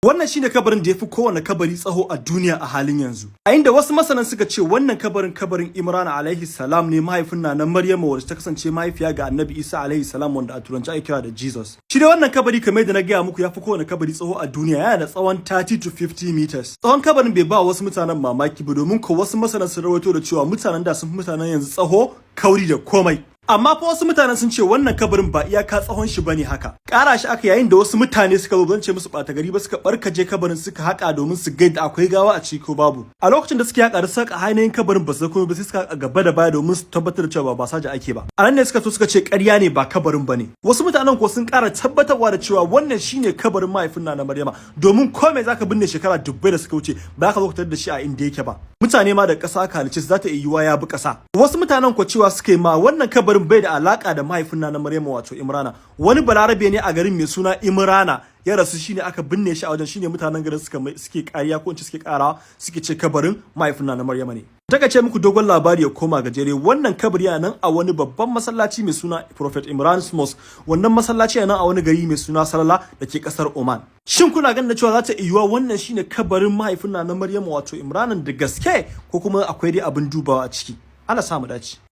Wannan shine kabarin da ya fi kowane kabari tsaho a duniya a halin yanzu. A inda wasu masanan suka ce wannan kabarin kabarin Imran alaihi salam ne, mahaifin na Maryamu, wacce ta kasance mahaifiya ga Annabi Isa alaihi salam, wanda a turanci ake kira da Jesus. Shi dai wannan kabari, kamar da na gaya muku, ya fi kowane kabari tsaho a duniya, yana da tsawon 30 to 50 meters. Tsawon kabarin bai ba wasu mutanen mamaki ba, domin ko wasu masanan sun rawaito da cewa mutanen da sun fi mutanen yanzu tsaho, kauri da komai. Amma fa wasu mutanen sun ce wannan kabarin ba iyaka tsawon shi bane haka. Ƙara shi aka yayin da wasu mutane suka zo, zan ce musu ɓata gari ba, suka barkaje kabarin, suka haƙa domin su ga da akwai gawa a ciki ko babu. A lokacin da suke haƙa da suka ainihin kabarin, ba su ga komai ba, sai suka haƙa gaba da baya domin su tabbatar da cewa ba saja ake ba. A nan ne suka so suka ce ƙarya ne, ba kabarin bane. Wasu mutanen ko sun ƙara tabbatarwa da cewa wannan shine kabarin mahaifin na Maryama, domin ko me zaka binne shekara dubbai da suka wuce, ba ka zo ka tarar da shi a inda yake ba. Mutane ma da ƙasa aka halicce su, za ta iya yiwuwa ya bi ƙasa. Wasu mutanen ko cewa suka yi ma wannan kabarin bai da alaka da mahaifin na Maryama, wato Imrana. Wani Balarabe ne a garin mai suna Imrana ya rasu, shine aka binne shi a wajen, shine mutanen garin suke kariya, ko in ce suke kara, suke ce kabarin mahaifin na Maryama ne. Taka ce muku dogon labari ya koma gajere, wannan kabari yana nan a wani babban masallaci mai suna Prophet Imran's Mosque. Wannan masallaci yana nan a wani gari mai suna Salala da ke kasar Oman. Shin kuna ganin cewa za ta iya wannan shine kabarin mahaifin na Maryama, wato Imranan, da gaske, ko kuma akwai dai abin dubawa a ciki? Allah samu dace.